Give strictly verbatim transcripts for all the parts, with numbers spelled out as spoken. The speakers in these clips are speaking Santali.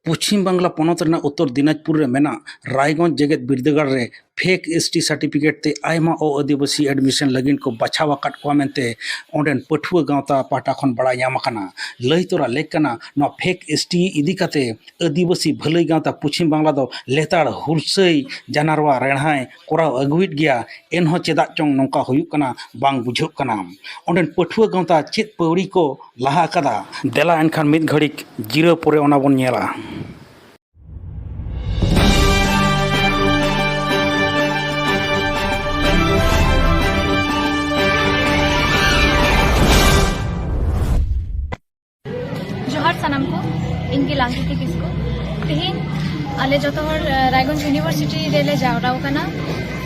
ᱯᱚᱪᱷᱤᱢ ᱵᱟᱝᱞᱟ ᱯᱚᱱᱚᱛ ᱨᱮᱱᱟᱜ ᱩᱛᱛᱚᱨ ᱫᱤᱱᱟᱡᱽᱯᱩᱨ ᱨᱮ ᱢᱮᱱᱟᱜ ᱨᱟᱭᱜᱚᱸᱡᱽ ᱡᱮᱜᱮᱛ ᱵᱤᱨᱫᱟᱹᱜᱟᱲ ᱨᱮ ᱯᱷᱮᱠ ᱮᱥ ᱴᱤ ᱥᱟᱨᱴᱤᱯᱷᱤᱠᱮᱴ ᱛᱮ ᱟᱭᱢᱟ ᱚ ᱟᱹᱫᱤᱵᱟᱹᱥᱤ ᱮᱰᱢᱤᱥᱚᱱ ᱞᱟᱹᱜᱤᱫ ᱠᱚ ᱵᱟᱪᱷᱟᱣ ᱟᱠᱟᱫ ᱠᱚᱣᱟ ᱢᱮᱱᱛᱮ ᱚᱸᱰᱮᱱ ᱯᱟᱹᱴᱷᱩᱣᱟᱹ ᱜᱟᱶᱛᱟ ᱯᱟᱦᱴᱟ ᱠᱷᱚᱱ ᱵᱟᱲᱟᱭ ᱧᱟᱢ ᱟᱠᱟᱱᱟ᱾ ᱞᱟᱹᱭ ᱛᱚᱨᱟ ᱞᱮᱠ ᱠᱟᱱᱟ, ᱱᱚᱣᱟ ᱯᱷᱮᱠ ᱮᱥ ᱴᱤ ᱤᱫᱤ ᱠᱟᱛᱮ ᱟᱹᱫᱤᱵᱟᱹᱥᱤ ᱵᱷᱟᱹᱞᱟᱹᱭ ᱜᱟᱶᱛᱟ ᱯᱚᱪᱷᱤᱢ ᱵᱟᱝᱞᱟ ᱫᱚ ᱞᱮᱛᱟᱲ ᱦᱩᱞᱥᱟᱹᱭ ᱡᱟᱱᱟᱨᱣᱟ ᱨᱮᱲᱦᱟᱭ ᱠᱚᱨᱟᱣ ᱟᱹᱜᱩᱭᱮᱫ ᱜᱮᱭᱟ᱾ ᱮᱱᱦᱚᱸ ᱪᱮᱫᱟᱜ ᱪᱚᱝ ᱱᱚᱝᱠᱟ ᱦᱩᱭᱩᱜ ᱠᱟᱱᱟ, ᱵᱟᱝ ᱵᱩᱡᱷᱟᱹᱜ ᱠᱟᱱᱟ᱾ ᱚᱸᱰᱮᱱ ᱯᱟᱹᱴᱷᱩᱣᱟᱹ ᱜᱟᱶᱛᱟ ᱪᱮᱫ ᱯᱟᱹᱣᱲᱤ ᱠᱚ ᱞᱟᱦᱟ ᱟᱠᱟᱫᱟ? ᱫᱮᱞᱟ ᱮᱱᱠᱷᱟᱱ ᱢᱤᱫ ᱜᱷᱟᱹᱲᱤᱡ ᱡᱤᱨᱟᱹᱣ ᱯᱚᱨᱮ ᱚᱱᱟ ᱵᱚᱱ ᱧᱮᱞᱟ᱾ ᱡᱚᱦᱟᱨ ᱥᱟᱱᱟᱢ ᱠᱚ, ᱤᱧ ᱜᱮ ᱞᱟᱝᱠᱤᱛᱤ ᱠᱤᱥᱠᱩ᱾ ᱛᱮᱦᱮᱧ ᱟᱞᱮ ᱡᱚᱛᱚ ᱦᱚᱲ, ᱟᱸ, ᱨᱟᱭᱜᱚᱸᱡᱽ ᱤᱭᱩᱱᱤᱵᱷᱟᱨᱥᱤᱴᱤ ᱨᱮᱞᱮ ᱡᱟᱣᱨᱟ ᱟᱠᱟᱱᱟ᱾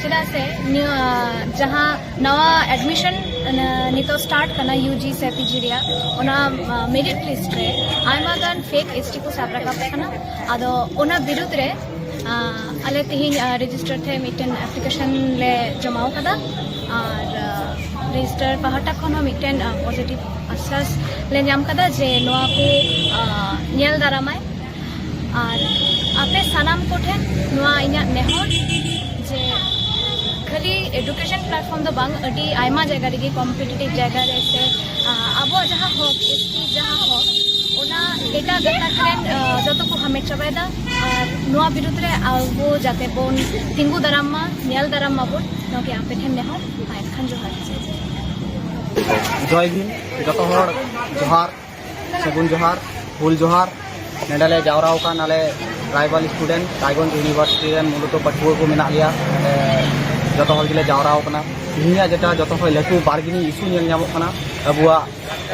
ᱪᱮᱫᱟᱜ ᱥᱮ ᱱᱤᱭᱟᱹ, ᱟᱸ, ᱡᱟᱦᱟᱸ ᱱᱟᱣᱟ ᱮᱰᱢᱤᱥᱚᱱ, ᱟᱸ, ᱱᱤᱛᱚᱜ ᱥᱴᱟᱨᱴ ᱠᱟᱱᱟ ᱭᱩ ᱡᱤ ᱥᱮ ᱯᱤ ᱡᱤ ᱨᱮᱭᱟᱜ, ᱚᱱᱟ, ᱟᱸ, ᱢᱮᱨᱤᱴ ᱞᱤᱥᱴ ᱨᱮ ᱟᱭᱢᱟ ᱜᱟᱱ ᱯᱷᱮᱠ ᱮᱥ ᱴᱤ ᱠᱚ ᱥᱟᱵ ᱨᱟᱠᱟᱵ ᱠᱟᱱᱟ᱾ ᱟᱫᱚ ᱚᱱᱟ ᱵᱤᱨᱩᱫᱽ ᱨᱮ, ᱟᱸ, ᱟᱞᱮ ᱛᱮᱦᱮᱧ, ᱟᱸ, ᱨᱮᱡᱤᱥᱴᱟᱨ ᱴᱷᱮᱱ ᱢᱤᱫᱴᱮᱱ ᱮᱯᱞᱤᱠᱮᱥᱚᱱ ᱞᱮ ᱡᱚᱢᱟᱣ ᱠᱟᱫᱟ᱾ ᱟᱨ, ᱟᱸ, ᱨᱮᱡᱤᱥᱴᱟᱨ ᱯᱟᱦᱴᱟ ᱠᱷᱚᱱ ᱦᱚᱸ ᱢᱤᱫᱴᱮᱱ, ᱟᱸ, ᱯᱚᱡᱤᱴᱤᱵᱷ ᱟᱥᱥᱟᱥ ᱞᱮ ᱧᱟᱢ ᱠᱟᱫᱟ ᱡᱮ ᱱᱚᱣᱟ ᱠᱚ, ᱟᱸ, ᱧᱮᱞ ᱫᱟᱨᱟᱢᱟᱭ᱾ ᱟᱨ ᱟᱯᱮ ᱥᱟᱱᱟᱢ ᱠᱚᱴᱷᱮᱱ ᱱᱚᱣᱟ ᱤᱧᱟᱹᱜ ᱱᱮᱦᱚᱨ ᱡᱮ ᱠᱷᱟᱹᱞᱤ ᱮᱰᱩᱠᱮᱥᱚᱱ ᱯᱞᱟᱴᱯᱷᱚᱨᱢ ᱫᱚ ᱵᱟᱝ, ᱟᱹᱰᱤ ᱟᱭᱢᱟ ᱡᱟᱭᱜᱟ ᱨᱮᱜᱮ ᱠᱚᱢᱯᱤᱴᱤᱴᱤᱵᱷ ᱡᱟᱭᱜᱟ ᱨᱮ ᱥᱮ, ᱟᱸ, ᱟᱵᱚᱣᱟᱜ ᱡᱟᱦᱟᱸ ᱦᱚᱠ, ᱮᱥ ᱴᱤ ᱡᱟᱦᱟᱸ ᱦᱚᱠ, ᱚᱱᱟ ᱮᱴᱟᱜ ᱜᱟᱛᱟᱠ ᱨᱮᱱ, ᱟᱸ, ᱡᱚᱛᱚ ᱠᱚ ᱦᱟᱢᱮᱴ ᱪᱟᱵᱟᱭᱮᱫᱟ᱾ ᱟᱨ ᱱᱚᱣᱟ ᱵᱤᱨᱩᱫᱽ ᱨᱮ ᱟᱵᱚ ᱡᱟᱛᱮ ᱵᱚᱱ ᱛᱤᱸᱜᱩ ᱫᱟᱨᱟᱢ ᱢᱟ, ᱧᱮᱞ ᱫᱟᱨᱟᱢ ᱢᱟᱵᱚᱱ, ᱱᱚᱣᱟ ᱜᱮ ᱟᱯᱮ ᱴᱷᱮᱱ ᱱᱮᱦᱚᱨ᱾ ᱢᱟ ᱮᱱᱠᱷᱟᱱ ᱡᱚᱦᱟᱨ᱾ ᱡᱚᱭ ᱵᱷᱤᱢ, ᱡᱚᱛᱚ ᱦᱚᱲ ᱡᱚᱦᱟᱨ, ᱥᱟᱹᱜᱩᱱ ᱡᱚᱦᱟᱨ, ᱦᱩᱞ ᱡᱚᱦᱟᱨ᱾ ᱱᱚᱰᱮ ᱞᱮ ᱡᱟᱣᱨᱟ ᱟᱠᱟᱱ ᱟᱞᱮ ᱴᱨᱟᱭᱵᱟᱞ ᱥᱴᱩᱰᱮᱱᱴ, ᱨᱟᱭᱜᱚᱸᱡᱽ ᱤᱭᱩᱱᱤᱵᱷᱟᱨᱥᱤᱴᱤ ᱨᱮᱱ ᱢᱩᱞᱚᱛᱚ ᱯᱟᱹᱴᱷᱩᱣᱟᱹ ᱠᱚ ᱢᱮᱱᱟᱜ ᱞᱮᱭᱟ᱾ ᱱᱚᱰᱮ ᱡᱚᱛᱚ ᱦᱚᱲ ᱜᱮᱞᱮ ᱡᱟᱣᱨᱟ ᱟᱠᱟᱱᱟ᱾ ᱛᱮᱦᱮᱧᱟᱜ ᱡᱮᱴᱟ ᱡᱚᱛᱚ ᱠᱷᱚᱱ ᱞᱟᱹᱴᱩ ᱵᱟᱨᱜᱮᱱᱤᱝ ᱤᱥᱩ ᱧᱮᱞ ᱧᱟᱢᱚᱜ ᱠᱟᱱᱟ, ᱟᱵᱚᱣᱟᱜ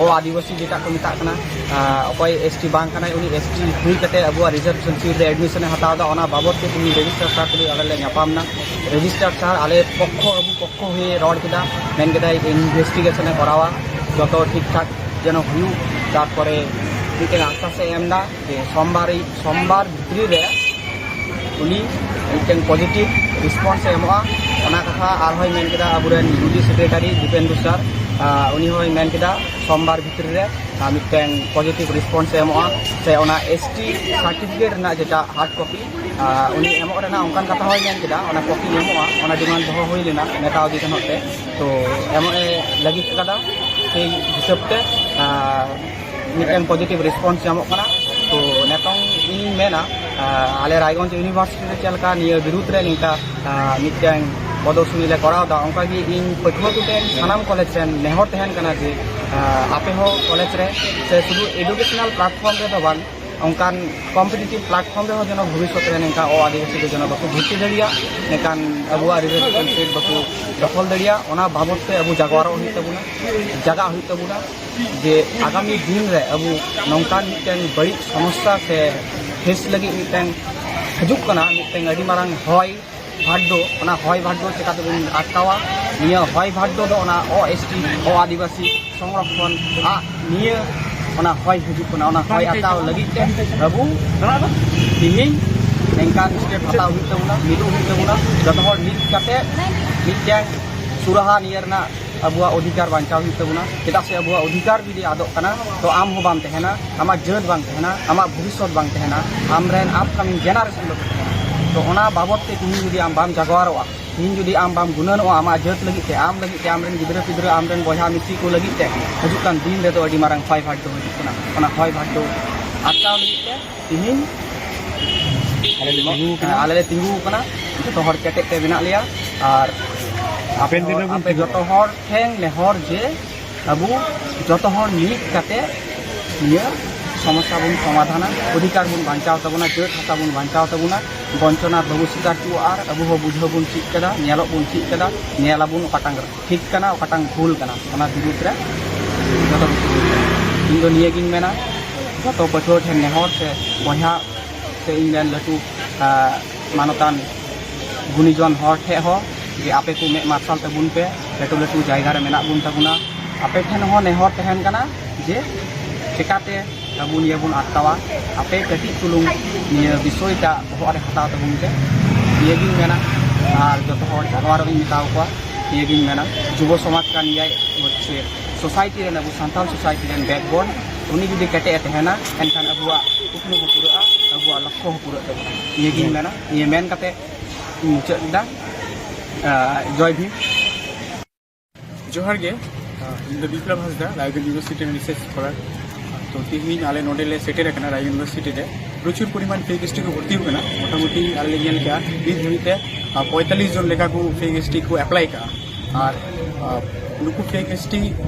ᱚ ᱟᱹᱫᱤᱵᱟᱹᱥᱤ ᱡᱮᱴᱟ ᱠᱚ ᱢᱮᱛᱟᱜ ᱠᱟᱱᱟ, ᱟᱸ, ᱚᱠᱚᱭ ᱮᱥ ᱴᱤ ᱵᱟᱝ ᱠᱟᱱᱟᱭ, ᱩᱱᱤ ᱮᱥ ᱴᱤ ᱦᱩᱭ ᱠᱟᱛᱮ ᱟᱵᱚᱣᱟᱜ ᱨᱤᱡᱟᱨᱵᱷᱮᱥᱚᱱ ᱥᱤᱴ ᱨᱮ ᱮᱰᱢᱤᱥᱚᱱ ᱮ ᱦᱟᱛᱟᱣ ᱮᱫᱟ, ᱚᱱᱟ ᱵᱟᱵᱚᱫ ᱛᱮ ᱛᱮᱦᱮᱧ ᱨᱮᱡᱤᱥᱴᱟᱨ ᱥᱟᱨ ᱛᱩᱞᱩᱡ ᱟᱞᱮ ᱞᱮ ᱧᱟᱯᱟᱢ ᱮᱱᱟ᱾ ᱨᱮᱡᱤᱥᱴᱟᱨ ᱥᱟᱨ ᱟᱞᱮ ᱯᱚᱠᱠᱷᱚ, ᱟᱵᱚ ᱯᱚᱠᱠᱷᱚ ᱦᱚᱭᱮ ᱨᱚᱲ ᱠᱮᱫᱟ, ᱢᱮᱱ ᱠᱮᱫᱟᱭ ᱤᱱᱵᱷᱮᱥᱴᱤᱜᱮᱥᱚᱱ ᱮ ᱠᱚᱨᱟᱣᱟ, ᱡᱚᱛᱚ ᱴᱷᱤᱠ ᱴᱷᱟᱠ ᱡᱮᱱᱚ ᱦᱩᱭᱩᱜ᱾ ᱛᱟᱨᱯᱚᱨᱮ ᱢᱤᱫᱴᱮᱱ ᱟᱥᱥᱟᱥ ᱮ ᱮᱢ ᱮᱫᱟ ᱡᱮ ᱥᱳᱢᱵᱟᱨ, ᱥᱳᱢᱵᱟᱨ ᱵᱷᱤᱛᱨᱤ ᱨᱮ ᱩᱱᱤ ᱢᱤᱫᱴᱮᱱ ᱯᱚᱡᱤᱴᱤᱵᱷ ᱨᱮᱥᱯᱚᱱᱥ ᱮ ᱮᱢᱚᱜᱼᱟ᱾ ᱚᱱᱟ ᱠᱟᱛᱷᱟ ᱟᱨᱦᱚᱸᱭ ᱢᱮᱱ ᱠᱮᱫᱟ ᱟᱵᱚᱨᱮᱱ ᱭᱩ ᱡᱤ ᱥᱮᱠᱨᱮᱴᱟᱨᱤ ᱫᱤᱯᱮᱱᱫᱩ ᱥᱟᱨ᱾ ᱟᱨ ᱩᱱᱤ ᱦᱚᱸᱭ ᱢᱮᱱ ᱠᱮᱫᱟ ᱥᱳᱢᱵᱟᱨ ᱵᱷᱤᱛᱨᱤ ᱨᱮ ᱟᱨ ᱢᱤᱫᱴᱮᱱ ᱯᱚᱡᱤᱴᱤᱵᱷ ᱨᱮᱥᱯᱚᱱᱥ ᱮ ᱮᱢᱚᱜᱼᱟ, ᱥᱮ ᱚᱱᱟ ᱮᱥ ᱴᱤ ᱥᱟᱨᱴᱤᱯᱷᱤᱠᱮᱴ ᱨᱮᱱᱟᱜ ᱡᱮᱴᱟ ᱦᱟᱨᱰ ᱠᱚᱯᱤ, ᱟᱨ ᱩᱱᱤ ᱮᱢᱚᱜ ᱨᱮᱱᱟᱜ ᱚᱱᱠᱟᱱ ᱠᱟᱛᱷᱟ ᱦᱚᱸᱭ ᱢᱮᱱ ᱠᱮᱫᱟ, ᱚᱱᱟ ᱠᱚᱯᱤ ᱮᱢᱚᱜᱼᱟ, ᱚᱱᱟ ᱰᱤᱢᱟᱱᱰ ᱫᱚᱦᱚ ᱦᱩᱭ ᱞᱮᱱᱟ ᱱᱮᱛᱟ ᱤᱫᱤ ᱛᱮ ᱱᱚᱛᱮ, ᱛᱚ ᱮᱢᱚᱜ ᱮ ᱞᱟᱹᱜᱤᱫ ᱠᱟᱫᱟ ᱥᱮᱭ ᱦᱤᱥᱟᱹᱵ ᱛᱮ, ᱟᱨ ᱢᱤᱫᱴᱮᱱ ᱯᱚᱡᱤᱴᱤᱵᱷ ᱨᱮᱥᱯᱚᱱᱥ ᱧᱟᱢᱚᱜ ᱠᱟᱱᱟ᱾ ᱛᱚ ᱱᱤᱛᱚᱝ ᱤᱧ ᱢᱮᱱᱟ, ᱟᱨ ᱟᱞᱮ ᱨᱟᱭᱜᱚᱸᱡᱽ ᱤᱭᱩᱱᱤᱵᱷᱟᱨᱥᱤᱴᱤ ᱨᱮ ᱪᱮᱫ ᱞᱮᱠᱟ ᱱᱤᱭᱟᱹ ᱵᱤᱨᱩᱫᱽ ᱨᱮ ᱱᱤᱝᱠᱟ, ᱟᱨ ᱢᱤᱫᱴᱮᱱ ᱯᱨᱚᱫᱚᱨᱥᱚᱱᱤ ᱞᱮ ᱠᱚᱨᱟᱣ ᱮᱫᱟ, ᱚᱱᱠᱟᱜᱮ ᱤᱧ ᱯᱟᱹᱴᱷᱩᱣᱟᱹ ᱠᱚᱴᱷᱮᱱ ᱥᱟᱱᱟᱢ ᱠᱚᱞᱮᱡᱽ ᱨᱮᱱ ᱱᱮᱦᱚᱨ ᱛᱟᱦᱮᱱ ᱠᱟᱱᱟ ᱡᱮ, ᱟᱨ ᱟᱯᱮ ᱦᱚᱸ ᱠᱚᱞᱮᱡᱽ ᱨᱮ ᱥᱮ ᱥᱩᱫᱷᱩ ᱮᱰᱩᱠᱮᱥᱚᱱᱟᱞ ᱯᱞᱟᱴᱯᱷᱚᱨᱢ ᱨᱮᱫᱚ ᱵᱟᱝ, ᱚᱱᱠᱟᱱ ᱠᱚᱢᱯᱤᱴᱤᱴᱤᱵᱷ ᱯᱞᱟᱴᱯᱷᱚᱨᱢ ᱨᱮᱦᱚᱸ ᱡᱮᱱᱚ ᱵᱷᱚᱵᱤᱥᱥᱚᱛ ᱨᱮ ᱱᱤᱝᱠᱟ ᱚ ᱟᱹᱫᱤᱵᱟᱹᱥᱤ ᱠᱚ ᱡᱮᱱᱚ ᱵᱟᱠᱚ ᱵᱷᱚᱨᱛᱤ ᱫᱟᱲᱮᱭᱟᱜ, ᱱᱤᱝᱠᱟᱱ ᱟᱵᱚᱣᱟᱜ ᱨᱤᱡᱟᱨᱵᱷᱮᱥᱚᱱ ᱥᱤᱴ ᱵᱟᱠᱚ ᱫᱚᱠᱷᱚᱞ ᱫᱟᱲᱮᱭᱟᱜ, ᱚᱱᱟ ᱵᱟᱵᱚᱫ ᱛᱮ ᱟᱵᱚ ᱡᱟᱜᱽᱣᱟᱨᱚᱜ ᱦᱩᱭᱩᱜ ᱛᱟᱵᱚᱱᱟ, ᱡᱟᱜᱟᱜ ᱦᱩᱭᱩᱜ ᱛᱟᱵᱚᱱᱟ᱾ ᱡᱮ ᱟᱜᱟᱢᱤ ᱫᱤᱱ ᱨᱮ ᱟᱵᱚ ᱱᱚᱝᱠᱟᱱ ᱢᱤᱫᱴᱮᱱ ᱵᱟᱹᱲᱤᱡ ᱥᱚᱢᱚᱥᱥᱟ ᱥᱮ ᱯᱷᱮᱥ ᱞᱟᱹᱜᱤᱫ ᱢᱤᱫᱴᱮᱱ ᱦᱤᱡᱩᱜ ᱠᱟᱱᱟ, ᱢᱤᱫᱴᱮᱱ ᱟᱹᱰᱤ ᱢᱟᱨᱟᱝ ᱦᱚᱭ ᱵᱷᱟᱨᱰᱳ, ᱚᱱᱟ ᱦᱚᱭ ᱵᱷᱟᱨᱰᱳ ᱪᱮᱠᱟ ᱛᱮᱵᱚᱱ ᱟᱴᱠᱟᱣᱟ? ᱱᱤᱭᱟᱹ ᱦᱚᱭ ᱵᱷᱟᱨᱰᱳ ᱫᱚ ᱚᱱᱟ ᱚ ᱮᱥ ᱴᱤ, ᱚ ᱟᱹᱫᱤᱵᱟᱹᱥᱤ ᱥᱚᱝᱨᱚᱠᱷᱚᱱ ᱟᱜ ᱱᱤᱭᱟᱹ ᱚᱱᱟ ᱦᱚᱭ ᱦᱤᱡᱩᱜ ᱠᱟᱱᱟ, ᱚᱱᱟ ᱦᱚᱭ ᱟᱴᱠᱟᱣ ᱞᱟᱹᱜᱤᱫ ᱛᱮ ᱟᱵᱚ ᱛᱤᱦᱤᱧ ᱱᱤᱝᱠᱟᱱ ᱥᱴᱮᱯ ᱦᱟᱛᱟᱣ ᱦᱩᱭᱩᱜ ᱛᱟᱵᱚᱱᱟ, ᱢᱤᱫᱚᱜ ᱦᱩᱭᱩᱜ ᱛᱟᱵᱚᱱᱟ, ᱡᱚᱛᱚ ᱦᱚᱲ ᱢᱤᱫ ᱠᱟᱛᱮ ᱢᱤᱫᱴᱮᱱ ᱥᱩᱨᱟᱦᱟ ᱱᱤᱭᱟᱹ ᱨᱮᱱᱟᱜ ᱟᱵᱚᱣᱟᱜ ᱚᱫᱷᱤᱠᱟᱨ ᱵᱟᱧᱪᱟᱣ ᱦᱩᱭᱩᱜ ᱛᱟᱵᱚᱱᱟ᱾ ᱪᱮᱫᱟᱜ ᱥᱮ ᱟᱵᱚᱣᱟᱜ ᱚᱫᱷᱤᱠᱟᱨ ᱡᱩᱫᱤ ᱟᱫᱚᱜ ᱠᱟᱱᱟ, ᱛᱚ ᱟᱢ ᱦᱚᱸ ᱵᱟᱢ ᱛᱟᱦᱮᱱᱟ, ᱟᱢᱟᱜ ᱡᱟᱹᱛ ᱵᱟᱝ ᱛᱟᱦᱮᱱᱟ, ᱟᱢᱟᱜ ᱵᱷᱚᱵᱤᱥᱥᱚᱛ ᱵᱟᱝ ᱛᱟᱦᱮᱱᱟ, ᱟᱢᱨᱮᱱ ᱟᱯᱠᱟᱢᱤᱝ ᱡᱮᱱᱟᱨᱮᱥᱚᱱ ᱵᱟᱠᱚ ᱛᱟᱦᱮᱱᱟ᱾ ᱛᱚ ᱚᱱᱟ ᱵᱟᱵᱚᱫ ᱛᱮ ᱛᱤᱦᱤᱧ ᱡᱩᱫᱤ ᱟᱢ ᱵᱟᱢ ᱡᱟᱜᱽᱣᱟᱨᱚᱜᱼᱟ, ᱛᱤᱦᱤᱧ ᱡᱩᱫᱤ ᱟᱢ ᱵᱟᱢ ᱜᱩᱱᱟᱹᱱᱚᱜᱼᱟ ᱟᱢᱟᱜ ᱡᱟᱹᱛ ᱞᱟᱹᱜᱤᱫ ᱛᱮ, ᱟᱢ ᱞᱟᱹᱜᱤᱫ ᱛᱮ, ᱟᱢᱨᱮᱱ ᱜᱤᱫᱽᱨᱟᱹ ᱯᱤᱫᱽᱨᱟᱹ, ᱟᱢᱨᱮᱱ ᱵᱚᱭᱦᱟ ᱢᱤᱥᱤ ᱠᱚ ᱞᱟᱹᱜᱤᱫ ᱛᱮ ᱦᱤᱡᱩᱜ ᱠᱟᱱ ᱫᱤᱱ ᱨᱮᱫᱚ ᱟᱹᱰᱤ ᱢᱟᱨᱟᱝ ᱦᱚᱭ ᱵᱷᱟᱨᱰᱳ ᱦᱤᱡᱩᱜ ᱠᱟᱱᱟ᱾ ᱚᱱᱟ ᱦᱚᱭ ᱵᱷᱟᱨᱰᱳ ᱟᱴᱠᱟᱣ ᱞᱟᱹᱜᱤᱫ ᱛᱮ ᱛᱤᱦᱤᱧ ᱟᱞᱮ ᱞᱮ ᱛᱤᱸᱜᱩ ᱟᱠᱟᱱᱟ᱾ ᱟᱞᱮ ᱞᱮ ᱛᱤᱸᱜᱩ ᱟᱠᱟᱱᱟ᱾ ᱡᱚᱛᱚ ᱦᱚᱲ ᱠᱮᱴᱮᱡ ᱛᱮ ᱢᱮᱱᱟᱜ ᱞᱮᱭᱟ᱾ ᱟᱨ ᱟᱯᱮ ᱦᱟᱯᱮᱱ ᱫᱤᱱ ᱨᱮᱵᱚᱱ ᱟᱯᱮ ᱛᱤᱸᱜᱩᱱᱟ᱾ ᱡᱚᱛᱚ ᱦᱚᱲ ᱴᱷᱮᱱ ᱱᱮᱦᱚᱨ ᱡᱮ ᱟᱵᱚ ᱡᱚᱛᱚ ᱦᱚᱲ ᱢᱤᱫ ᱠᱟᱛᱮ ᱱᱤᱭᱟᱹ ᱥᱚᱢᱚᱥᱥᱟ ᱵᱚᱱ ᱥᱚᱢᱟᱫᱷᱟᱱᱟ, ᱚᱫᱷᱤᱠᱟᱨ ᱵᱚᱱ ᱵᱟᱧᱪᱟᱣ ᱛᱟᱵᱚᱱᱟ, ᱡᱟᱹᱛ ᱦᱟᱥᱟ ᱵᱚᱱ ᱵᱟᱧᱪᱟᱣ ᱛᱟᱵᱚᱱᱟ, ᱵᱚᱧᱪᱚᱱᱟ ᱵᱟᱵᱚ ᱥᱤᱠᱟᱨ ᱦᱚᱪᱚᱣᱟᱜᱼᱟ᱾ ᱟᱨ ᱟᱵᱚ ᱦᱚᱸ ᱵᱩᱡᱷᱟᱹᱣ ᱵᱚᱱ ᱪᱮᱫ ᱠᱟᱫᱟ, ᱧᱮᱞᱚᱜ ᱵᱚᱱ ᱪᱮᱫ ᱠᱟᱫᱟ, ᱧᱮᱞ ᱟᱵᱚᱱ ᱚᱠᱟᱴᱟᱝ ᱴᱷᱤᱠ ᱠᱟᱱᱟ, ᱚᱠᱟᱴᱟᱝ ᱵᱷᱩᱞ ᱠᱟᱱᱟ, ᱚᱱᱟ ᱵᱤᱨᱩᱫᱽ ᱨᱮ ᱡᱚᱛᱚ ᱠᱤᱪᱷᱩ ᱦᱩᱭᱩᱜ ᱠᱟᱱᱟ᱾ ᱤᱧ ᱫᱚ ᱱᱤᱭᱟᱹᱜᱤᱧ ᱢᱮᱱᱟ, ᱡᱚᱛᱚ ᱯᱟᱹᱴᱷᱩᱣᱟᱹ ᱴᱷᱮᱱ ᱱᱮᱦᱚᱨ ᱥᱮ ᱵᱚᱭᱦᱟ ᱥᱮ ᱤᱧ ᱨᱮᱱ ᱞᱟᱹᱴᱩ, ᱟᱸ, ᱢᱟᱱᱚᱛᱟᱱ ᱜᱩᱱᱤᱡᱚᱱ ᱦᱚᱲ ᱴᱷᱮᱱ ᱦᱚᱸ ᱡᱮ ᱟᱯᱮ ᱠᱚ ᱢᱮᱫ ᱢᱟᱨᱥᱟᱞ ᱛᱟᱵᱚᱱ ᱯᱮ, ᱞᱟᱹᱴᱩ ᱞᱟᱹᱴᱩ ᱡᱟᱭᱜᱟ ᱨᱮ ᱢᱮᱱᱟᱜ ᱵᱚᱱ ᱛᱟᱵᱚᱱᱟ᱾ ᱟᱯᱮ ᱴᱷᱮᱱ ᱦᱚᱸ ᱱᱮᱦᱚᱨ ᱛᱟᱦᱮᱱ ᱠᱟᱱᱟ ᱡᱮ ᱪᱮᱠᱟᱛᱮ ᱟᱵᱚ ᱱᱤᱭᱟᱹ ᱵᱚᱱ ᱟᱴᱠᱟᱣᱟ, ᱟᱯᱮ ᱠᱟᱹᱴᱤᱡ ᱪᱩᱞᱩᱝ ᱱᱤᱭᱟᱹ ᱵᱤᱥᱚᱭᱴᱟᱜ ᱵᱚᱦᱚᱜ ᱨᱮ ᱦᱟᱛᱟᱣ ᱛᱟᱵᱚᱱ ᱯᱮ, ᱱᱤᱭᱟᱹᱜᱤᱧ ᱢᱮᱱᱟ᱾ ᱟᱨ ᱡᱚᱛᱚ ᱦᱚᱲ ᱡᱟᱜᱽᱣᱟᱨᱚᱜ ᱤᱧ ᱢᱮᱛᱟᱣ ᱠᱚᱣᱟ᱾ ᱱᱤᱭᱟᱹᱜᱤᱧ ᱢᱮᱱᱟ, ᱡᱩᱵᱚ ᱥᱚᱢᱟᱡᱽ ᱠᱟᱱ ᱜᱮᱭᱟᱭ ᱦᱚᱪᱪᱷᱮ ᱥᱳᱥᱟᱭᱴᱤ ᱨᱮᱱ, ᱟᱵᱚ ᱥᱟᱱᱛᱟᱲ ᱥᱳᱥᱟᱭᱴᱤ ᱨᱮᱱ ᱵᱮᱠᱵᱳᱱ᱾ ᱩᱱᱤ ᱡᱩᱫᱤ ᱠᱮᱴᱮᱡ ᱮ ᱛᱟᱦᱮᱱᱟ, ᱮᱱᱠᱷᱟᱱ ᱟᱵᱚᱣᱟᱜ ᱠᱩᱠᱢᱩ ᱦᱚᱸ ᱯᱩᱨᱟᱹᱜᱼᱟ, ᱟᱵᱚᱣᱟᱜ ᱞᱚᱠᱠᱷᱚ ᱦᱚᱸ ᱯᱩᱨᱟᱹᱜ ᱛᱟᱵᱚᱱᱟ᱾ ᱱᱤᱭᱟᱹᱜᱤᱧ ᱢᱮᱱᱟ, ᱱᱤᱭᱟᱹ ᱢᱮᱱ ᱠᱟᱛᱮ ᱤᱧ ᱢᱩᱪᱟᱹᱫ ᱮᱫᱟ᱾ ᱟᱸ, ᱡᱚᱭ ᱵᱷᱤᱢ᱾ ᱡᱚᱦᱟᱨ ᱜᱮ᱾ ᱟᱸ, ᱤᱧ ᱫᱚ ᱵᱤᱯᱞᱚᱵ ᱦᱟᱸᱥᱫᱟ, ᱨᱟᱭᱜᱚᱸᱡᱽ ᱤᱭᱩᱱᱤᱵᱷᱟᱨᱥᱤᱴᱤ ᱨᱮᱱ ᱨᱤᱥᱟᱨᱪ ᱥᱠᱚᱞᱟᱨ᱾ ᱛᱚ, ᱛᱮᱦᱮᱧ ᱟᱞᱮ ᱱᱚᱰᱮ ᱞᱮ ᱥᱮᱴᱮᱨ ᱟᱠᱟᱱᱟ ᱨᱟᱭᱜᱚᱸᱡᱽ ᱤᱭᱩᱱᱤᱵᱷᱟᱨᱥᱤᱴᱤ ᱨᱮ᱾ ᱯᱨᱚᱪᱩᱨ ᱯᱚᱨᱤᱢᱟᱱ ᱯᱷᱮᱠ ᱮᱥ ᱴᱤ ᱠᱚ ᱵᱷᱚᱨᱛᱤ ᱟᱠᱟᱱᱟ᱾ ᱢᱚᱴᱟᱢᱩᱴᱤ ᱟᱞᱮ ᱞᱮ ᱧᱮᱞ ᱠᱮᱜᱼᱟ, ᱱᱤᱛ ᱫᱷᱟᱹᱵᱤᱡ ᱛᱮ, ᱟᱸ, ᱯᱚᱸᱭᱛᱟᱞᱞᱤᱥ ᱡᱚᱱ ᱞᱮᱠᱟ ᱠᱚ ᱯᱷᱮᱠ ᱮᱥ ᱴᱤ ᱠᱚ ᱮᱯᱞᱟᱭ ᱠᱟᱜᱼᱟ᱾ ᱟᱨ, ᱟᱸ, ᱱᱩᱠᱩ ᱯᱷᱮᱠ ᱮᱥ ᱴᱤ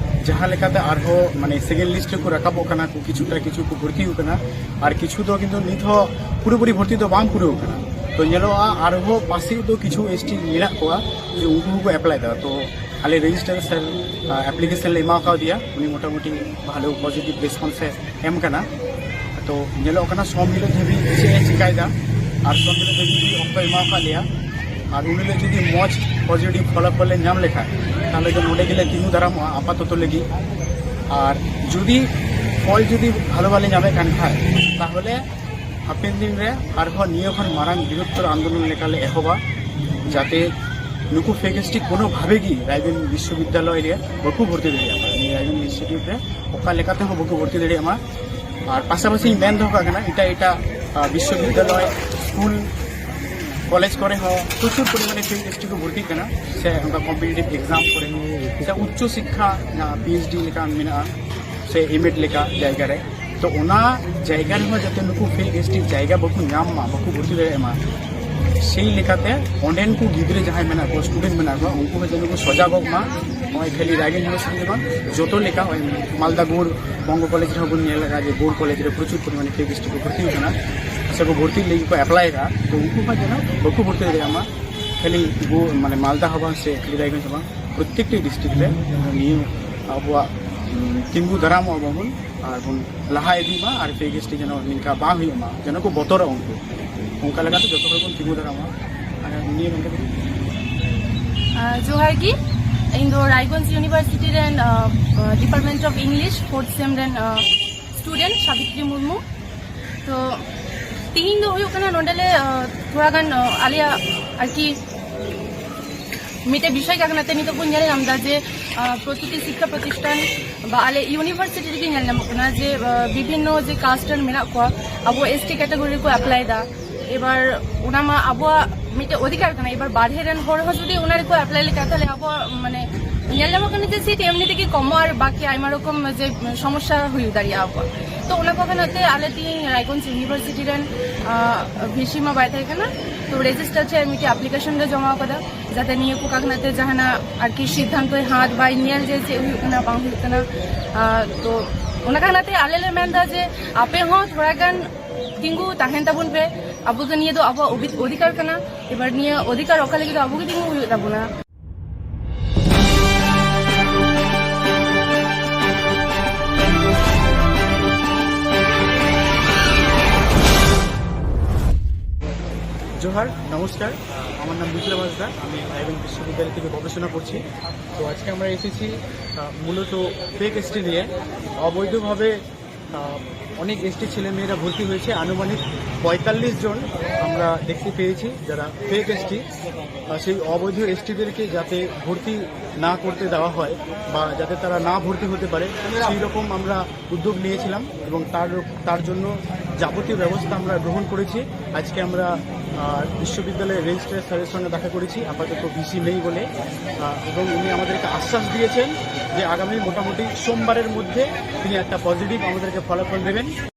ᱡᱟᱦᱟᱸ ᱞᱮᱠᱟᱛᱮ ᱟᱨᱦᱚᱸ, ᱢᱟᱱᱮ, ᱥᱮᱠᱮᱱᱰ ᱞᱤᱥᱴ ᱨᱮᱠᱚ ᱨᱟᱠᱟᱵᱚᱜ ᱠᱟᱱᱟ ᱠᱚ, ᱠᱤᱪᱷᱩᱴᱟ ᱠᱤᱪᱷᱩ ᱠᱚ ᱵᱷᱚᱨᱛᱤ ᱟᱠᱟᱱᱟ, ᱟᱨ ᱠᱤᱪᱷᱩ ᱫᱚ ᱠᱤᱱᱛᱩ ᱱᱤᱛ ᱦᱚᱸ ᱯᱩᱨᱟᱹᱯᱩᱨᱤ ᱵᱷᱚᱨᱛᱤ ᱫᱚ ᱵᱟᱝ ᱯᱩᱨᱟᱹᱣ ᱟᱠᱟᱱᱟ᱾ ᱛᱚ, ᱧᱮᱞᱚᱜᱼᱟ ᱟᱨᱦᱚᱸ ᱯᱟᱥᱮᱡ ᱫᱚ ᱠᱤᱪᱷᱩ ᱮᱥ ᱴᱤ ᱢᱮᱱᱟᱜ ᱠᱚᱣᱟ ᱡᱮ ᱩᱱᱠᱩ ᱦᱚᱸᱠᱚ ᱮᱯᱞᱟᱭ ᱮᱫᱟ᱾ ᱛᱚ, ᱟᱞᱮ ᱨᱮᱡᱤᱥᱴᱟᱨ ᱥᱮᱞ, ᱟᱸ, ᱮᱯᱞᱤᱠᱮᱥᱚᱱ ᱞᱮ ᱮᱢᱟ ᱠᱟᱣᱫᱮᱭᱟ, ᱩᱱᱤ ᱢᱚᱴᱟᱢᱩᱴᱤ ᱵᱷᱟᱞᱮ ᱯᱚᱡᱤᱴᱤᱵᱷ ᱨᱮᱥᱯᱚᱱᱥ ᱮ ᱮᱢ ᱠᱟᱱᱟ᱾ ᱛᱚ, ᱧᱮᱞᱚᱜ ᱠᱟᱱᱟ ᱥᱳᱢ ᱦᱤᱞᱳᱜ ᱫᱷᱟᱹᱵᱤᱡ ᱪᱮᱫ ᱮ ᱪᱤᱠᱟᱭᱮᱫᱟ, ᱟᱨ ᱥᱳᱢ ᱦᱤᱞᱳᱜ ᱫᱷᱟᱹᱵᱤᱡ ᱡᱩᱫᱤ ᱚᱠᱛᱚ ᱮᱢᱟ ᱟᱠᱟᱫ ᱞᱮᱭᱟ, ᱟᱨ ᱩᱱ ᱦᱤᱞᱳᱜ ᱡᱩᱫᱤ ᱢᱚᱡᱽ ᱯᱚᱡᱤᱴᱤᱵᱷ ᱯᱷᱚᱞᱟᱯᱷᱚᱞ ᱞᱮ ᱧᱟᱢ ᱞᱮᱠᱷᱟᱱ, ᱛᱟᱦᱚᱞᱮ ᱫᱚ ᱱᱚᱰᱮ ᱜᱮᱞᱮ ᱛᱤᱸᱜᱩ ᱫᱟᱨᱟᱢᱚᱜᱼᱟ ᱟᱯᱟᱛᱚᱛᱚ ᱞᱟᱹᱜᱤᱫ᱾ ᱟᱨ ᱡᱩᱫᱤ ᱯᱷᱚᱞ ᱡᱩᱫᱤ ᱵᱷᱟᱞᱚ ᱵᱟᱞᱮ ᱧᱟᱢᱮᱫ ᱠᱟᱱ ᱠᱷᱟᱡ, ᱛᱟᱦᱚᱞᱮ ᱦᱟᱯᱮᱱ ᱫᱤᱱ ᱨᱮ ᱟᱨᱦᱚᱸ ᱱᱤᱭᱟᱹ ᱠᱷᱚᱱ ᱢᱟᱨᱟᱝ ᱵᱨᱤᱦᱚᱛᱛᱚᱨ ᱟᱱᱫᱳᱞᱚᱱ ᱞᱮᱠᱟᱞᱮ ᱮᱦᱚᱵᱟ, ᱡᱟᱛᱮ ᱱᱩᱠᱩ ᱯᱷᱮᱠ ᱮᱥ ᱴᱤ ᱠᱳᱱᱳ ᱵᱷᱟᱵᱮ ᱜᱮ ᱨᱟᱭᱜᱚᱸᱡᱽ ᱵᱤᱥᱥᱚᱵᱤᱫᱽᱫᱟᱞᱚᱭ ᱨᱮ ᱵᱟᱠᱚ ᱵᱷᱚᱨᱛᱤ ᱫᱟᱲᱮᱭᱟᱜ ᱢᱟ, ᱱᱤᱭᱟᱹ ᱨᱟᱭᱜᱚᱸᱡᱽ ᱤᱱᱥᱴᱤᱴᱤᱭᱩᱴ ᱨᱮ ᱚᱠᱟ ᱞᱮᱠᱟ ᱛᱮᱦᱚᱸ ᱵᱟᱠᱚ ᱵᱷᱚᱨᱛᱤ ᱫᱟᱲᱮᱭᱟᱜ ᱢᱟ᱾ ᱟᱨ ᱯᱟᱥᱟᱯᱟᱥᱤᱧ ᱢᱮᱱ ᱫᱚᱦᱚ ᱠᱟᱜ ᱠᱟᱱᱟ, ᱮᱴᱟᱜ ᱮᱴᱟᱜ, ᱟᱸ, ᱵᱤᱥᱥᱚᱵᱤᱫᱽᱫᱟᱞᱚᱭ, ᱥᱠᱩᱞ, ᱠᱚᱞᱮᱡᱽ ᱠᱚᱨᱮ ᱦᱚᱸ ᱯᱨᱚᱪᱩᱨ ᱯᱚᱨᱤᱢᱟᱱᱮ ᱯᱷᱮᱠ ᱮᱥ ᱴᱤ ᱠᱚ ᱵᱷᱚᱨᱛᱤᱜ ᱠᱟᱱᱟ, ᱥᱮ ᱚᱱᱠᱟ ᱠᱚᱢᱯᱤᱴᱤᱴᱤᱵᱷ ᱮᱠᱡᱟᱢ ᱠᱚᱨᱮ ᱦᱚᱸ, ᱥᱮ ᱩᱪᱪᱚ ᱥᱤᱠᱠᱷᱟ, ᱡᱟᱦᱟᱸ ᱯᱤ ᱮᱭᱤᱪ ᱰᱤ ᱞᱮᱠᱟ ᱢᱮᱱᱟᱜᱼᱟ, ᱥᱮ ᱮᱢ ᱮᱰ ᱞᱮᱠᱟ ᱡᱟᱭᱜᱟ ᱨᱮ᱾ ᱛᱚ, ᱚᱱᱟ ᱡᱟᱭᱜᱟ ᱨᱮᱦᱚᱸ ᱡᱟᱛᱮ ᱱᱩᱠᱩ ᱯᱷᱮᱠ ᱮᱥ ᱴᱤ ᱡᱟᱭᱜᱟ ᱵᱟᱠᱚ ᱧᱟᱢ ᱢᱟ, ᱵᱟᱠᱚ ᱵᱷᱚᱨᱛᱤ ᱫᱟᱲᱮᱭᱟᱜ ᱢᱟ, ᱥᱮᱭ ᱞᱮᱠᱟᱛᱮ ᱚᱸᱰᱮᱱ ᱠᱚ ᱜᱤᱫᱽᱨᱟᱹ ᱡᱟᱦᱟᱸᱭ ᱢᱮᱱᱟᱜ ᱠᱚᱣᱟ, ᱥᱴᱩᱰᱮᱱᱴ ᱢᱮᱱᱟᱜ ᱠᱚᱣᱟ, ᱩᱱᱠᱩ ᱦᱚᱸ ᱡᱮᱱᱚ ᱠᱚ ᱥᱚᱡᱟᱜᱚᱜ ᱢᱟ᱾ ᱱᱚᱜᱼᱚᱭ ᱠᱷᱟᱹᱞᱤ ᱨᱟᱭᱜᱚᱸᱡᱽ ᱤᱭᱩᱱᱤᱵᱷᱟᱨᱥᱤᱴᱤ ᱫᱚ ᱵᱟᱝ, ᱡᱚᱛᱚ ᱞᱮᱠᱟ, ᱱᱚᱜᱼᱚᱭ ᱢᱟᱞᱫᱟ ᱜᱳᱨ ᱵᱚᱝᱜᱚ ᱠᱚᱞᱮᱡᱽ ᱨᱮᱦᱚᱸ ᱵᱚᱱ ᱧᱮᱞ ᱟᱠᱟᱫᱟ ᱡᱮ ᱜᱳᱨ ᱠᱚᱞᱮᱡᱽ ᱨᱮ ᱯᱨᱚᱪᱩᱨ ᱯᱚᱨᱤᱢᱟᱱᱮ ᱯᱷᱮᱠ ᱮᱥ ᱴᱤ ᱠᱚ ᱵᱷᱚᱨᱛᱤ ᱟᱠᱟᱱᱟ, ᱥᱮ ᱠᱚ ᱵᱷᱚᱨᱛᱤ ᱞᱟᱹᱜᱤᱫ ᱠᱚ ᱮᱯᱞᱟᱭ ᱟᱠᱟᱫᱟ, ᱛᱚ ᱩᱱᱠᱩ ᱦᱚᱸ ᱡᱮᱱᱚ ᱵᱟᱠᱚ ᱵᱷᱚᱨᱛᱤ ᱫᱟᱲᱮᱭᱟᱜ ᱢᱟ᱾ ᱠᱷᱟᱹᱞᱤ ᱜᱳ-, ᱢᱟᱱᱮ ᱢᱟᱞᱫᱟ ᱦᱚᱸ ᱵᱟᱝ, ᱥᱮ ᱠᱷᱟᱹᱞᱤ ᱨᱟᱭᱜᱚᱸᱡᱽ ᱦᱚᱸ ᱵᱟᱝ, ᱯᱨᱚᱛᱮᱠᱴᱤ ᱰᱤᱥᱴᱨᱤᱠᱴ ᱨᱮ ᱱᱤᱭᱟᱹ ᱟᱵᱚᱣᱟᱜ, ᱩᱸ, ᱛᱤᱸᱜᱩ ᱫᱟᱨᱟᱢᱚᱜᱼᱟ ᱵᱚᱱ ᱟᱨ ᱵᱚᱱ ᱞᱟᱦᱟ ᱤᱫᱤ ᱢᱟ, ᱟᱨ ᱯᱷᱮᱠ ᱮᱥ ᱴᱤ ᱡᱮᱱᱚ ᱱᱤᱝᱠᱟ ᱵᱟᱝ ᱦᱩᱭᱩᱜ ᱢᱟ, ᱡᱮᱱᱚ ᱠᱚ ᱵᱚᱛᱚᱨᱚᱜ ᱩᱱᱠᱩ, ᱚᱱᱠᱟ ᱞᱮᱠᱟᱛᱮ ᱡᱚᱛᱚ ᱦᱚᱲ ᱵᱚᱱ ᱛᱤᱸᱜᱩ ᱫᱟᱨᱟᱢᱟ᱾ ᱟᱨ ᱱᱤᱭᱟᱹ ᱢᱮᱱ ᱠᱟᱛᱮ ᱜᱮ᱾ ᱟᱨ ᱡᱚᱦᱟᱨ ᱜᱮ, ᱤᱧ ᱫᱚ ᱨᱟᱭᱜᱚᱸᱡᱽ ᱤᱭᱩᱱᱤᱵᱷᱟᱨᱥᱤᱴᱤ ᱨᱮᱱ, ᱟᱸ, ᱟᱸ, ᱰᱤᱯᱟᱨᱴᱢᱮᱱᱴ ᱚᱯᱷ ᱤᱝᱞᱤᱥ ᱯᱷᱳᱨᱛᱷ ᱥᱮᱢ ᱨᱮᱱ, ᱟᱸ, ᱥᱴᱩᱰᱮᱱᱴ ᱥᱟᱵᱤᱛᱨᱤ ᱢᱩᱨᱢᱩ᱾ ᱛᱚ, ᱛᱤᱦᱤᱧ ᱫᱚ ᱦᱩᱭᱩᱜ ᱠᱟᱱᱟ ᱱᱚᱰᱮ ᱞᱮ, ᱟᱸ, ᱛᱷᱚᱲᱟ ᱜᱟᱱ, ᱟᱸ, ᱟᱞᱮᱭᱟᱜ ᱟᱨᱠᱤ ᱢᱤᱫᱴᱮᱡ ᱵᱤᱥᱚᱭ ᱠᱟᱱᱟ ᱛᱮ ᱱᱤᱛᱚᱜ ᱵᱚᱱ ᱧᱮᱞ ᱧᱟᱢ ᱮᱫᱟ ᱡᱮ ᱟᱸ, ᱯᱨᱚᱛᱤᱴᱤ ᱥᱤᱠᱠᱷᱟ ᱯᱨᱚᱛᱤᱥᱴᱷᱟᱱ ᱵᱟ ᱟᱞᱮ ᱤᱭᱩᱱᱤᱵᱷᱟᱨᱥᱤᱴᱤ ᱨᱮᱜᱮ ᱧᱮᱞ ᱧᱟᱢᱚᱜ ᱠᱟᱱᱟ ᱡᱮ ᱟᱸ, ᱵᱤᱵᱷᱤᱱᱱᱚ ᱡᱮ ᱠᱟᱥᱴ ᱨᱮᱱ ᱢᱮᱱᱟᱜ ᱠᱚᱣᱟ, ᱟᱵᱚ ᱮᱥ ᱴᱤ ᱠᱮᱴᱟᱜᱚᱨᱤ ᱨᱮᱠᱚ ᱮᱯᱞᱟᱭ ᱮᱫᱟ᱾ ᱮᱵᱟᱨ ᱚᱱᱟ ᱢᱟ ᱟᱵᱚᱣᱟᱜ ᱢᱤᱫᱴᱮᱡ ᱚᱫᱷᱤᱠᱟᱨ ᱠᱟᱱᱟ᱾ ᱮᱵᱟᱨ ᱵᱟᱨᱦᱮ ᱨᱮᱱ ᱦᱚᱲ ᱦᱚᱸ ᱡᱩᱫᱤ ᱚᱱᱟ ᱨᱮᱠᱚ ᱮᱯᱞᱟᱭ ᱞᱮᱠᱷᱟᱱ, ᱛᱟᱦᱞᱮ ᱟᱵᱚᱣᱟᱜ ᱢᱟᱱᱮ ᱧᱮᱞ ᱧᱟᱢᱚᱜ ᱠᱟᱱᱟ ᱡᱮ ᱥᱤᱴ ᱮᱢᱱᱤ ᱛᱮᱜᱮ ᱠᱚᱢᱚᱜᱼᱟ ᱟᱨ ᱵᱟᱠᱤ ᱟᱭᱢᱟ ᱨᱚᱠᱚᱢ ᱡᱮ ᱥᱚᱢᱚᱥᱥᱟ ᱦᱩᱭ ᱫᱟᱲᱮᱭᱟᱜᱼᱟ ᱟᱵᱚᱣᱟᱜ᱾ ᱛᱚ ᱚᱱᱟ ᱠᱚ ᱠᱷᱟᱱ ᱛᱮ ᱟᱞᱮ ᱛᱮᱦᱮᱧ ᱨᱟᱭᱜᱚᱸᱡᱽ ᱤᱭᱩᱱᱤᱵᱷᱟᱨᱥᱤᱴᱤ ᱨᱮᱱ ᱟᱸ, ᱵᱷᱤᱥᱤ ᱢᱟ ᱵᱟᱭ ᱛᱟᱦᱮᱸ ᱠᱟᱱᱟ, ᱛᱚ ᱨᱮᱡᱤᱥᱴᱟᱨ ᱪᱮ ᱢᱤᱫᱴᱮᱡ ᱟᱯᱞᱤᱠᱮᱥᱚᱱ ᱞᱮ ᱡᱚᱢᱟ ᱟᱠᱟᱫᱟ ᱡᱟᱛᱮ ᱱᱤᱭᱟᱹ ᱠᱚ ᱠᱟᱨᱚᱱ ᱛᱮ ᱡᱟᱦᱟᱱᱟᱜ ᱟᱨᱠᱤ ᱥᱤᱫᱽᱫᱷᱟᱱᱛᱚᱭ ᱦᱟᱛ ᱵᱟᱭ ᱧᱮᱞ ᱡᱮ ᱪᱮᱫ ᱦᱩᱭᱩᱜ ᱠᱟᱱᱟ ᱵᱟᱝ ᱦᱩᱭᱩᱜ ᱠᱟᱱᱟ᱾ ᱟᱨ ᱛᱚ ᱚᱱᱟ ᱠᱟᱨᱚᱱ ᱛᱮ ᱟᱞᱮ ᱞᱮ ᱢᱮᱱᱫᱟ ᱡᱮ ᱟᱯᱮ ᱦᱚᱸ ᱛᱷᱚᱲᱟ ᱜᱟᱱ ᱛᱤᱸᱜᱩ ᱛᱟᱦᱮᱱ ᱛᱟᱵᱚᱱ ᱯᱮ᱾ ᱟᱵᱚ ᱫᱚ ᱱᱤᱭᱟᱹ ᱫᱚ ᱟᱵᱚᱣᱟᱜ ᱚᱵᱷᱤ- ᱚᱫᱷᱤᱠᱟᱨ ᱠᱟᱱᱟ᱾ ᱮᱵᱟᱨ ᱱᱤᱭᱟᱹ ᱚᱫᱷᱤᱠᱟᱨ ᱨᱚᱠᱷᱟ ᱞᱟᱹᱜᱤᱫ ᱫᱚ ᱟᱵᱚ ᱜᱮ ᱛᱤᱸᱜᱩ ᱦᱩᱭᱩᱜ ᱛᱟᱵᱚᱱᱟ᱾ জোহার, নমস্কার। আমার নাম বিপ্লব হাসদা, আমি রায়গঞ্জ বিশ্ববিদ্যালয় থেকে গবেষণা করছি। তো আজকে আমরা এসেছি আহ, মূলত ফেক এসটি নিয়ে। অবৈধভাবে আহ, অনেক এসটি ছেলে মেয়েরা ভর্তি হয়েছে। আনুমানিক পঁয়তাল্লিশ জন আমরা দেখতে পেয়েছি, যারা ফেক এসটি। সেই অবৈধ এসটিদেরকে যাতে ভর্তি না করতে দেওয়া হয় বা যাতে তারা না ভর্তি হতে পারে, সেই রকম আমরা উদ্যোগ নিয়েছিলাম এবং তার তার জন্য যাবতীয় ব্যবস্থা আমরা গ্রহণ করেছি। আজকে আমরা আহ, বিশ্ববিদ্যালয়ের রেজিস্ট্রার স্যারের সঙ্গে দেখা করেছি, আপাতত ভিসি নেই বলে, আহ, এবং উনি আমাদেরকে আশ্বাস দিয়েছেন যে আগামী মোটামুটি সোমবারের মধ্যে তিনি একটা পজিটিভ আমাদেরকে ফলাফল দেবেন।